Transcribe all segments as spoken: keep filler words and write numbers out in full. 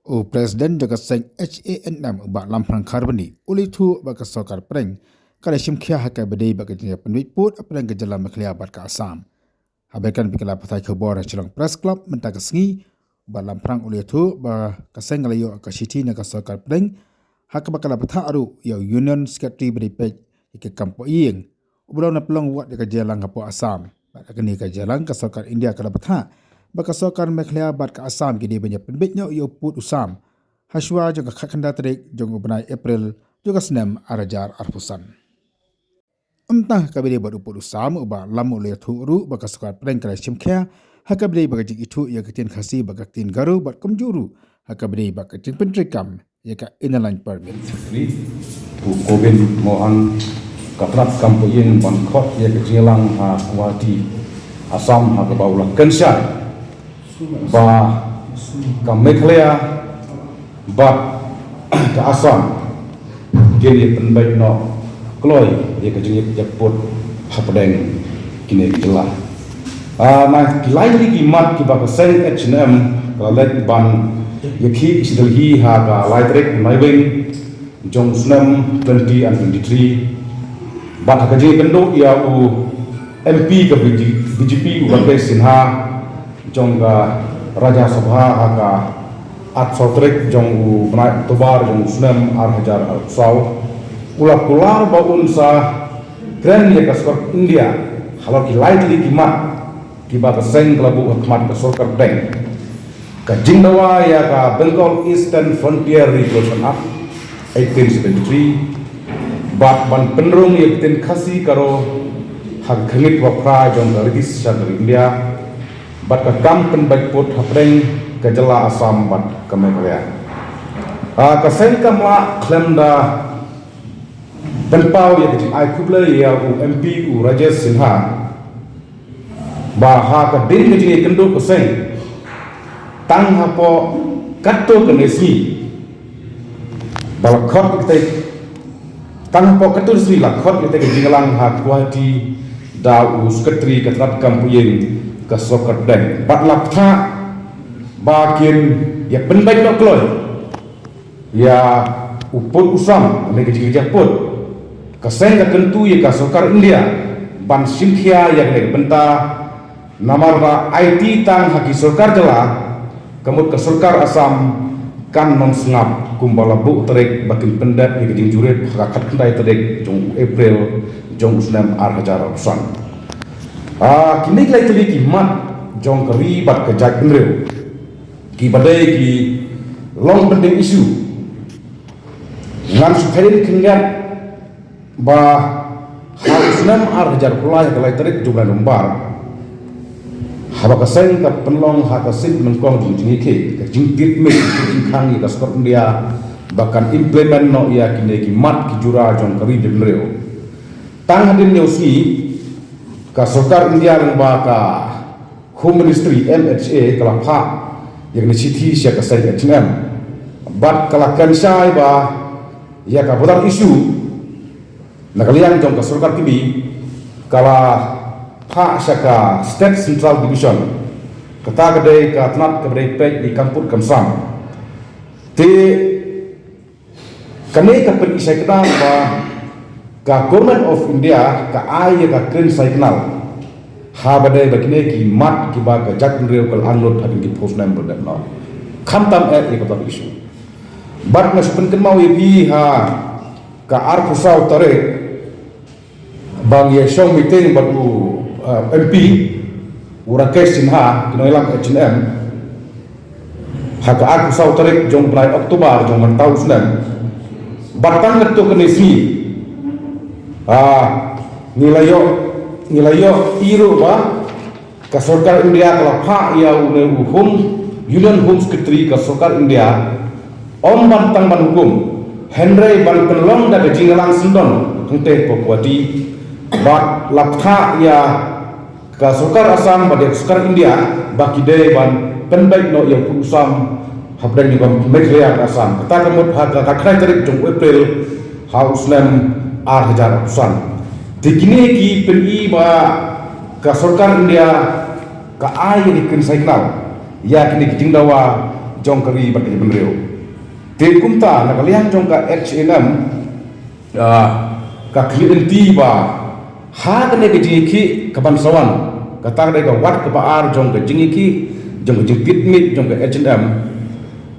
U President jong ka seng H A N M, u Bah Lamphrang Kharbani, u la ïathuh ba ka sorkar pdeng ka la shim khia ha kaba ïadei bad ka jingïapynbeit pud hapdeng ka jylla Meghalaya bad ka Assam. Haba kren bad ki lad pathai khubor ha Shillong Press Club mynta ka sngi, u Bah Lamphrang u la ïathuh ba ka seng ka la ïoh ka shithi na ka sorkar pdeng, ha kaba ka la bthah ruh ïa u Union Secretary ba dei peit ïa ka kam poh ïing, uba la pynlong wat ïa ka jingïalang hapoh Assam. Bad ha kane ka jingïalang ka sorkar India ka la bthah ba ka sorkar Meghalaya bad ka Assam ki dei ban ïapynbeit noh ïa u pud u sam ha shuwa jong ka khatkhyndai tarik jong u bnai April jong ka snem ar hajar arphew san. Ym tang ha kaba ïadei bad u pud u sam, u Bah Lam u la ïathuh ruh ba ka sorkar pdeng ka la shim khia ha kaba ïadei bad ka jingithuh ïa ka ktien Khasi bad ka ktien Garo bad kumjuh ruh ha kaba ïadei bad ka jingpyntreikam ïa ka Inner Line Permit. Ni, u Kobin Mohan, ka tnat kam poh ïing ban khot ïa ka jingïalang ha Guwahati, Assam, ha kaba u la kynshai ba ka Meghalaya bad ka Assam kin ïapynbeit noh kloi ïa ka jingïaput hapdeng kine ki jylla. Ah, na ki lai tylli ki mat kiba ka seng H A N M ka la leit ban ïakhih sha Delhi ha ka lai tarik Naiwieng jong u snem twenty and twenty-three. Bad ha ka jingïakynduh ïa u M P ka B J P, u Rakesh Sinha, jong ka Rajya Sabha ha ka arphew saw tarik jong u bnai October jong u snem ar hajar arphew saw, u la kular ba un sa kren ïa ka sorkar India halor ki lai tylli ki mat kiba ka seng ka la buh ha khmat ka sorkar pdeng. Ka jingdawa ïa ka Bengal Eastern Frontier Reclamation Act eighteen seventy-three, bad ban pynrung ïa ka ktien Khasi Garo ha ka khyrnit ba phra jong ka Riti Shastra India, bad ka kam pynbeit pud hapdeng ka jylla Assam bad ka Meghalaya. Ah, ka seng kam lah khlem da pynpaw ïa ka jingai khublei ïa u M P u Rajesh Sinha, ba ha ka dien ka jingïakynduh ka seng, tang hapoh katto katne sngi ba la khot ïa kata, tang hapoh katto katne sngi la khot ïa kata ka jingïalang ha Guwahati da u Secretary ka tnat kam poh ïing ka sorkar pdeng, bad la bthah ba kin ïapynbeit noh kloi ïa u pud u sam, ne ka jingïaput. Ka seng ka kyntu ïa ka sorkar India ban shim khia ïa kane ka bynta, namar ba aiti tang ha ki sorkar jylla, ka mut ka sorkar Assam kan ym sngap kumba la buh tarik ba kin pyndep ïa ka jingjurip ha ka khatkhyndai tarik jong u April jong u snem ar hajar arphew san. Ah, kine ki lai tylli ki mat jong ka ri bad ka jaitbynriew kiba dei ki long pending issue. Ngan shu kheiñ khyndiat ba ha u snem ar hajar arphew lai, ha ka lai tarik jong u bnai November, haba ka seng ka pynlong ha ka sien nyngkong jong ka jingïakhih, ka jingtied miej, ka jingkhang ïa ka sorkar India ba kan implement noh ïa kine ki mat ki jura jong ka ri bad bynriew. Tang hadien ñiew sngi, ka sorkar India lyngba ka Home Ministry, M H A, ka la phah ïa kane ka shithi sha ka seng H A N M, bad ka la kynshai ba ïa ka border issue na ka liang jong ka sorkar Killi ka la phah sha ka State Central Division. Kata ka dei ka tnat kaba dei peit ïa ka kam put kam sam. Te kane ka pyni shai kdang ba ka Government of India ka ai ïa ka kren shai kdang haba dei ba kine ki mat kiba ka jaitbynriew ka la angnud hadien ki phew snem ba dep noh, khamtam eh ïa ka border issue. Bad nga shu pynkynmaw ïa phi, ha ka arphew saw tarik ba ngi ïa shong meeting bad u, uh, M P u Rakesh Sinha, ki nongïalam H A N M, ha ka arphew saw tarik jong u bnai October jong mynta u snem. Bad tang katto katne sngi, ah, ngi la ïoh, ngi la ïohi ruh ba ka sorkar India ka la phah ïa une u Home, Union Home Secretary ka sorkar India, ym ban tang ban hukum, hynrei ban pynlong da ka jingïalang syndon hangtei hapoh Guwahati. Bad la bthah ïa ka sorkar Assam bad ïa ka sorkar India ba ki dei ban pynbeit noh ïa u pud u sam hapdeng jong ka Meghalaya bad Assam. Kata ka mut ha ka khatkhyndai tarik jong u April ha u snem ar hajar arphew san. Te kine ki pyni ba ka sorkar India ka ai ïa ki kren shai kdang ïa kine ki jingdawa jong ka ri bad ka jaitbynriew. Te kumta na ka liang jong ka H A N M, ah, ka khmih lynti ba ha kane ka jingïakhih kaban sa wan, kata ka dei ka wat kaba ar jong ka jingïakhih, jong ka jingtied miet jong ka H A N M,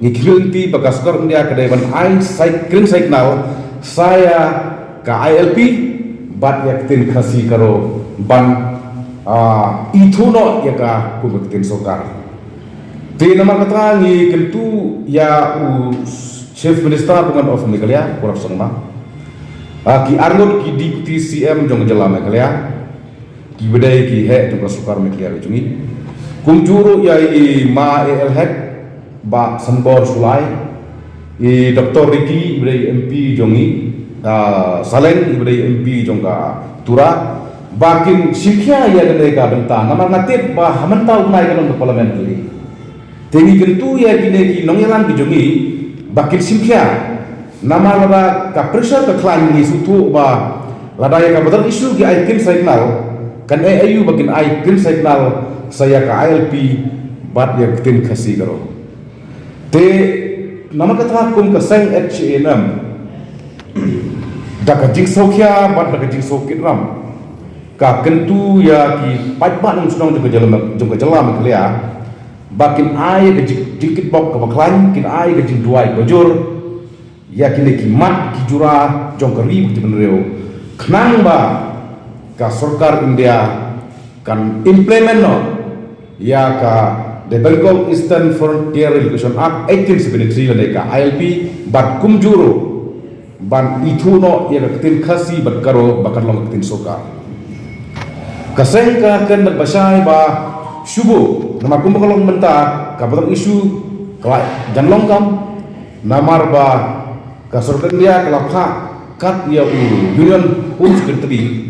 ngi khmih lynti ba ka sorkar India ka dei ban ai sa green signal sha ïa ka I L P bad ïa ka ktien Khasi Garo ban, ah, ithuh noh ïa ka kum ka ktien sorkar. Te namar kata ngi kyntu ïa u Chief Minister Government of Meghalaya, Conrad Sangma, ah, ki arngut ki Deputy C M jong ka jylla Meghalaya, kiba dei ki heh jong ka sorkar Meghalaya ka jong ngi. Kumjuh ruh ïa i Ma A L Hek, Bah Sanbor Shullai, i Doctor Ricky, iba dei M P jong ngi, ah, Saleng, iba dei M P jong ka Tura, ba kin shimkhia ïa kane ka bynta, namar nga tip ba ha mynta u bnai ka long ka Parliament lei. Te ngi kyntu ïa kine ki nongïalam ki jong ngi ba kin shimkhia, namar lada ka pressure ka khlaiñ ngi sngewthuh ba lada ïa ka border issue ki ai green signal, kan eh aiu ba kin ai green signal sha ïa ka I L P bad ïa ka ktien Khasi Garo. Te namar kata kum ka seng H A N M, da ka jingsngewkhia bad da ka jingsngewkitram, ka kyntu ïa ki paidbah nongshong shnong jong ka jylla, jong ka jylla Meghalaya, ba kin ai ka jing-, jingkitbok kaba khlaiñ, kin ai ka jingduwai bajur ïa kine ki mat ki jura jong ka ri bad ka jaitbynriew, khnang ba ka sorkar India kan implement noh ïa ka The Bengal Eastern Frontier Relocation Act eighteen seventy-three lane ka I L P, bad kumjuh ruh ban ithuh noh ïa ka ktien Khasi bad Garo ba kan long ka ktien sorkar. Ka seng ka kynbat ba shai ba shu buh, namar kumba ka long mynta ka border issue ka la jan long kam, namar ba ka sorkar India ka la phah kat ïa u Union Home Secretary